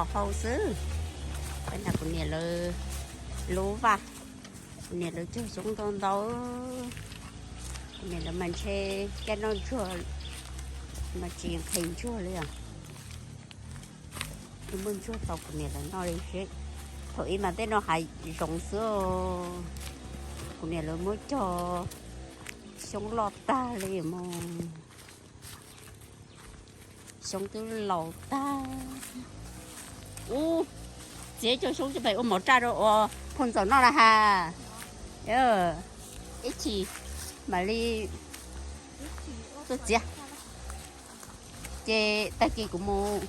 Hau xwb. Peb nrog kuv niam lawv lub vaj, kuv niam lawv cog xyoob ntau ntau. Kuv niam lawv mas ntshe caij noj ntsuag mas tsis nqhis ntsuag li os. Muaj ntsuag tau kuv niam lawv noj li seb. Thaum ub mas tej no hav zoov xwb, kuv niam lawv muab cog xyoob loj tag li mus. Xyoob twb laus tag. Ub, txiav cov xyoob coj pem ua mov raj rau ua phoo ntxaum noj na has. Ib chim mam li tuaj txiav. Ces tag kis kuv mus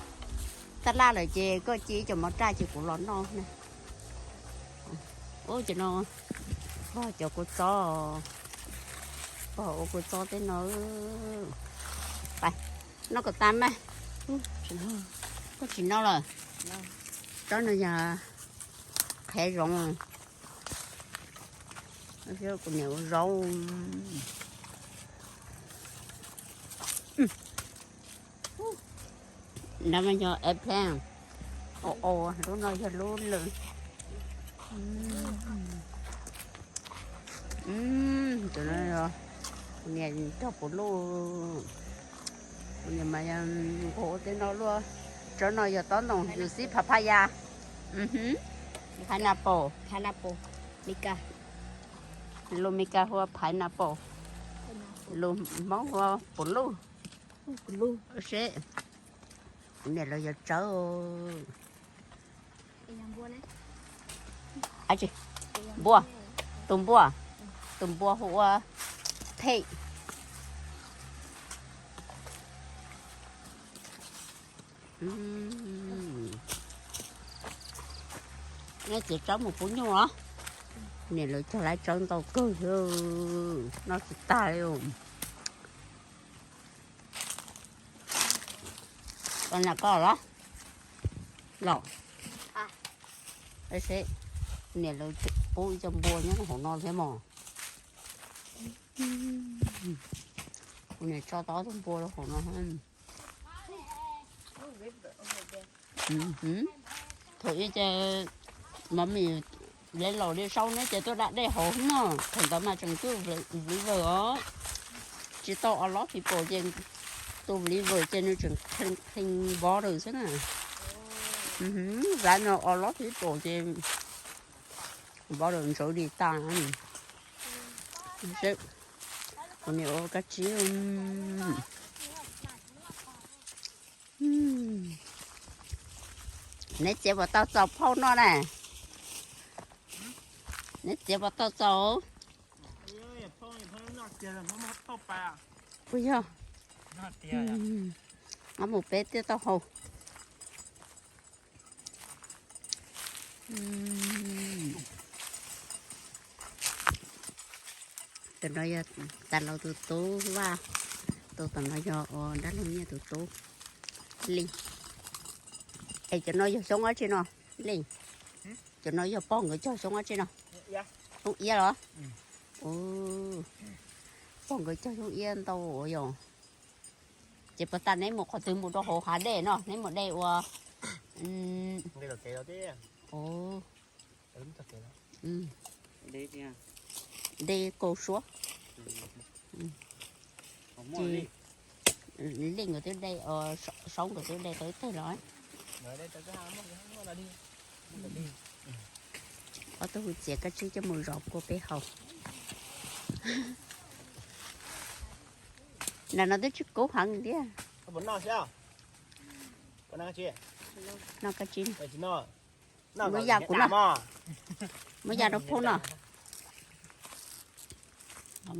taj laj lawm ces koj cia ib co mov raj ces kuv los noj na. Ub, cov no pog cov kua txob, pog ua kua txob tej no. Pais noj kom tas mas. Koj tsis noj lawm? Tsob no yog qhiav zoov, kuv niam ua zaub. No mas yog eggplant, o o, lub no yog lub lwm. Tus no yog kuv niam cog puv luj, kuv niam mas yog nqus tej no luaj. Tsob no yog tob ntoo, yus xib papaya, pineapple, pineapple, Meskas, lus Meskas hu ua pineapple, lus Hmoob hu ua puv luj. Seb, kuv niam lawv yuav tsawb. Npua, tus npua, tus npua hu ua phej. Neb txiav tsawb mus pub nyuj los? Niam lawv cog lawv tsawb ntau kawg, noj tsis tag li. Koj na koj los? Los. Seb, niam lawv pub ib co npua nyob hauv no thiab mog. Kuv niam tso tau ob tug npua rau hauv no. Thaum ub ces mov mis le laus li saub neb ces tuaj da dej hauv no, thaum ntawd mas tseem twb vliver os. Tsis tau o lob phi paum ces tus vliver ces nws tseem clean water xwb na. Zav no o lob phi paum ces water ntsawv li tas. Kuv niam ua kab tsib. Neb txiav puas tau txaus phauj noj na? Neb txiav puas tau txaus? Puas yog? Ob mus peb tiaj tau hau. Tus no yog tas laus tus tub Vaj, tus tom no yog ua dab laug Nyiaj tus tub Li. Es cov no yog xyoob dab tsi no Li? Cov no yog pog nkawd cog xyoob dab tsi no? Xyoob iab los? Pog nkawd cog xyoob iab ntau yog. Ces puas tas neb mus qhov twg mus rau hauv hav dej no, neb mus de ua de kaus suab. Ces Li nkawd twb de, Saub nkawd twb de tau ib teg los. Ob tug hu txiav kab tsib coj mus zov kua peb haus. Ntawm no twb tsis kub heev thiab. Noj kab tsib, muab ya kuv noj, muab ya rau phauj noj.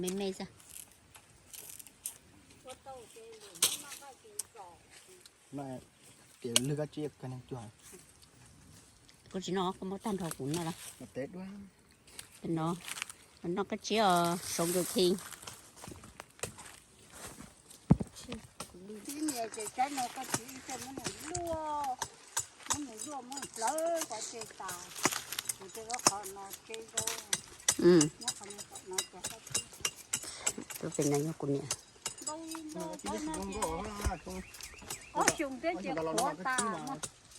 Me me xwb. Koj tsis noj, koj muab tag nrho kuv noj los. No, noj kab tsib os, Saub nkawd khi. Tus pem no yog kuv niam. Ob xyoo peb ces qhuav tas.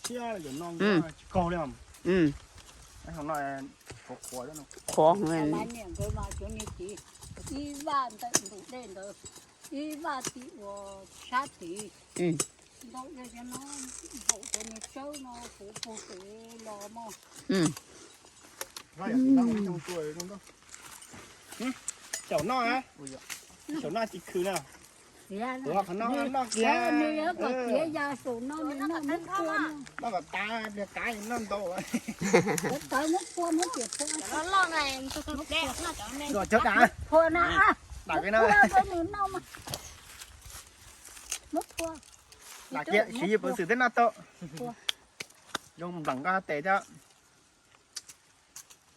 Thiab cov no tsis kaug li. Qhuav, qhuav. Niam nkawd mas cov niag txiv ib vaj ntawm ntus dej ntawd, ib vaj tim uas sab tid. Ntaus dej cov no, ntaus cov niag tsawb no puv puag pem los mog. Xyaum noj, xyaum noj tsis khw na. Ua qhov no noj kiag. Nws yuav kom tiav ya saum no nws noj muab pua no. Noj kom tas pliag kav noj ntau. Tawv muab pua muab tias pua. Noj cov dam. Pua na. Dam muab pua nws noj mas. Muab pua. Dam kiag siv yus peev xwm thiab noj tau. Zoo npleem nqa tes thiab.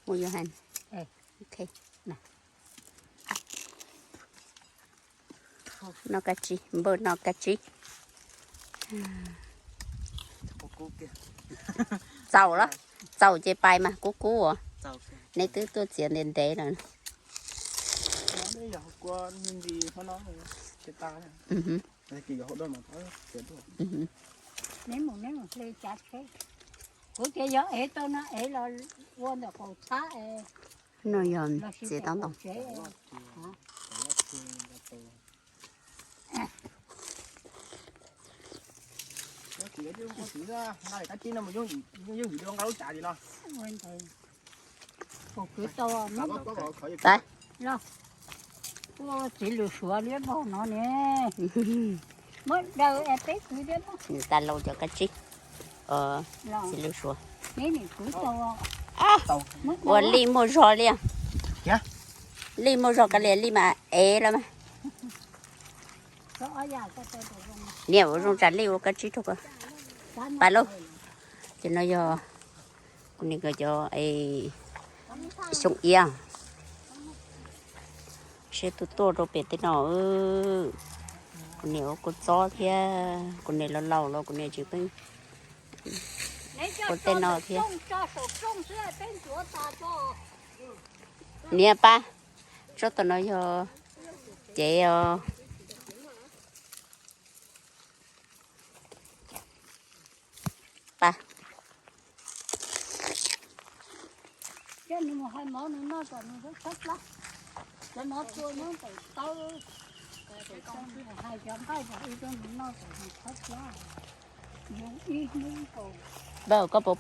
Mus yus hais. Ok. Noj kab tsib, npawg noj kab tsib. Txaus los? Txaus ces pais mas kub kub as. Neb twb tuaj txiav ntev ntev lawm. Neb mus neb mus hle cav tsheb. Kuv tias yog ev tau no ev los ua ntawm qaum txhab es. No yog txiav tau ntau. Txiv lws suav liab vog no ne. Muab daws es peb kwv thiab mog. Nws tas laus cov kab tsib. Txiv lws suav. Ua lij muaj zog li. Lij muaj zog kav liam lij mas ev lawm mas. Niam ua zoo tsam lij ua kab tsib rau koj. Pas lauj. Ces no yog kuv niam nkawd cov xyoob iab. Seb tus tuaj rau pem tej no. Kuv niam ua kua txob thiab kuv niam laus laus los kuv niam tseem pheej ua tej no thiab. Niam pab, tsob tom no yog cev os. Pab. Npawg, koj puas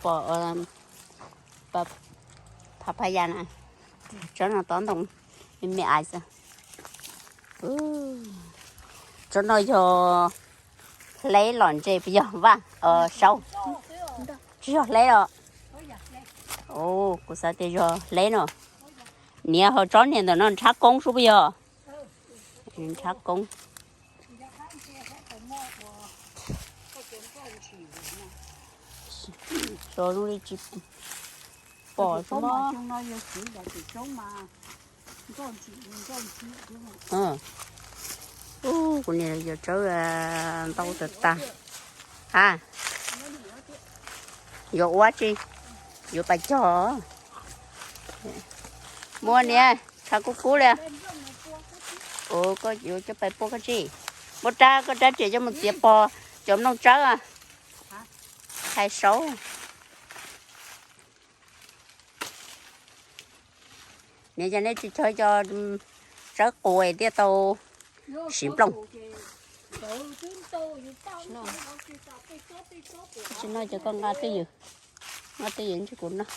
pom papaya na? Tsob no tob ntoo me me ais xwb. Tsob no yog hleb los ntse puas yog Vaj Saub? Tsis yog hleb los? Kuv xav tias yog hleb no. Niam, ho tsob niag ntawm no nrhab koob sub puas yog? Nrhab koob. Tso zoo li tsis pom sub mog. Ub, kuv niam yuav tsawb ntau tag tag. A, yuav ua tsi? Yuav pais cog. Muaj niam, tshav kub kub li. Ua koj yuav coj pais pua koj tsi? Muab rab, koj rab riam coj mus txiav pog cov nplooj tsawb. Hais saub. Niam, cas nej tsis cog cov tsawb quas thiaj tau siv nplooj? Tsis noj ces koj nqa twj ywm, nqa twj ywm ntsib kuv noj.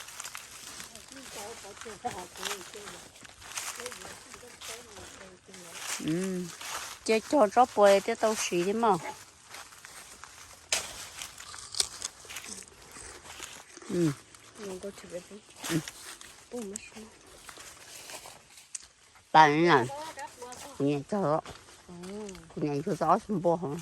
Cia cog tsob puas thiaj tau siv thiab mog. Pas na, kuv niam cog, kuv niam yug tau ob xu npua hov.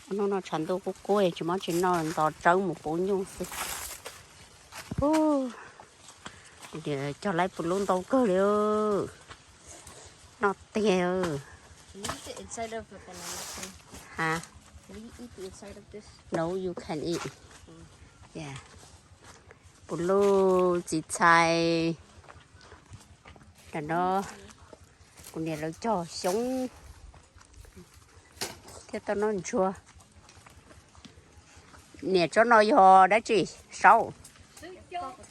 Hnub no tshav ntuj kub kub tsis muaj tsis noj, nto tsawb mus puv nyuj xwb. Cog laib puv lub ntau kawg li. Noj tiag. Ha? No, you can eat. Yeah. Kuv lub txiv txhais, tam no kuv niam lawv cog xyoob thiab tau noj ntsuag. Niam, tsob no yog dab tsi? Saub.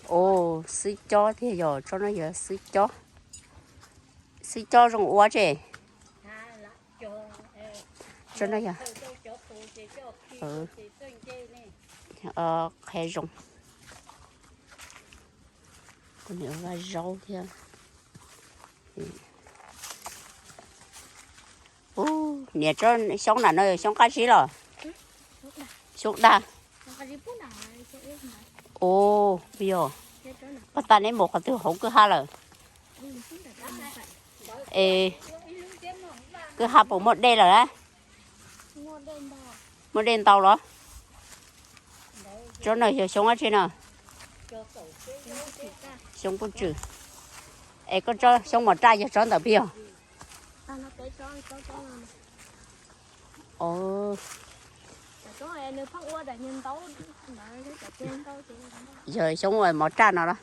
Ov, xwb cob thiab yog, tsob no yog xwb cob. Xwb cob zoo ua tsi. Tsob no yog qhia zoo. Kuv niam ua zaub thiab. Ub, niam, tsob xyoob na no yog xyoob qab zib los? Xyoob dag. Ov, yog. Pab tas neb mus qhov twg hauv kwj ha lawm? Es kwj ha puas muaj dej lawm a? Muaj dej ntau los? Tsob no yog xyoob dab tsi no? Xyoob pub tswm. Es koj tsob xyoob mos raj yog tsob ntawm peb yog? Yog xyoob mos raj no los?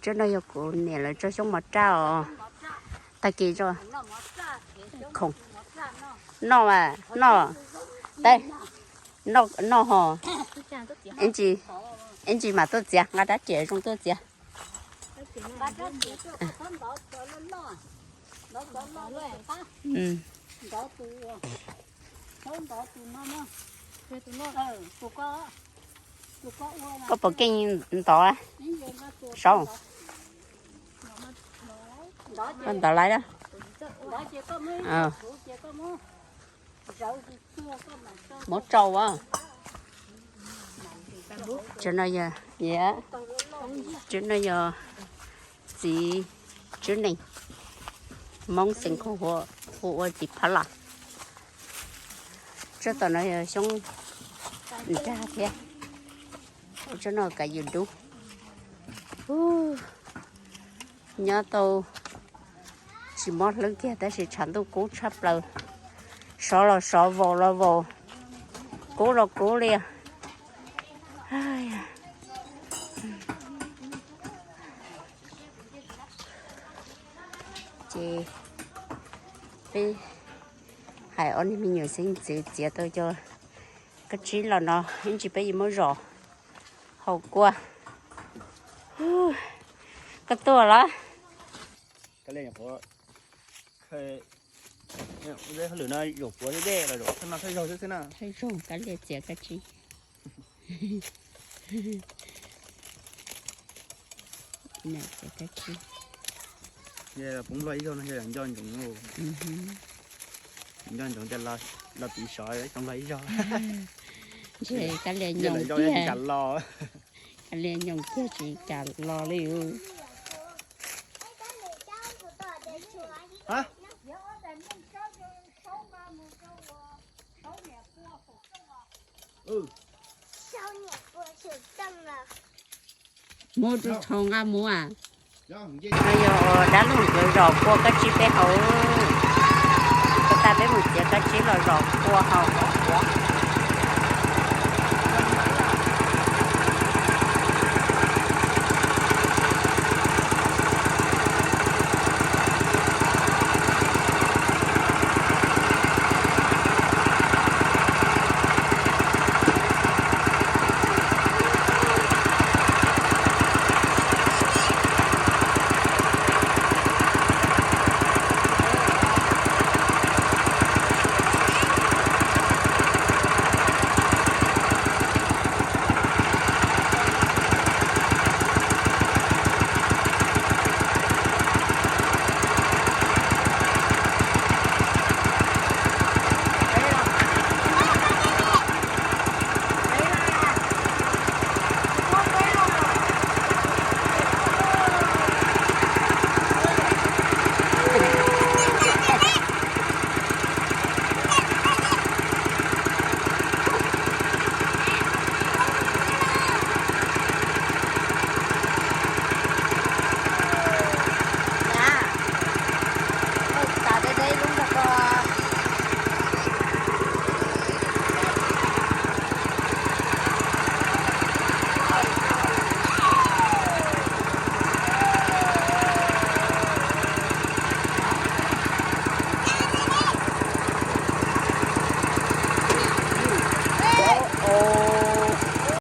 Tsob no yog kuv niam lawv tsob xyoob mos raj os. Tag kis tso. Khoom noj mas noj. Teb, noj ho. Ib ntsis mam tuaj txiav, nqa rab riam zoo tuaj txiav. Koj puas keej ntov? Saub, koj ntov lawm. Muab tsau a. Tsob no yog, tsob no yog txiv tswb nees, Hmoob xeem Khuj hu ua txiv phab las. Tsob tom no yog xyoob nrag thiab. Tsob no kav yus dub. Nyob tau tsis mob hlwb kiag tab sis tshav ntuj kub tshaj plaws. Sov los sov, vaus los vaus, kub los kub li. Ces peb hais ob niag me nyuam xeeb ntxwv txiav tau cov kab tsib los no, ib ntsis peb yuav muab zom haus kua. Koj tuaj los? Thawj zaug Kab Lias txiav kab tsib. Nco ntsoov tias los tiv sov coj npla ib zaug. Ntshe Kab Lias nyoos kiag, Kab Lias nyoos kiag tsis kam los li. Mus rau thaum nqa mus a. No yog dab laug nkawd zom kua kab tsib peb haus. Tag peb mus txiav kab tsib los zom kua haus.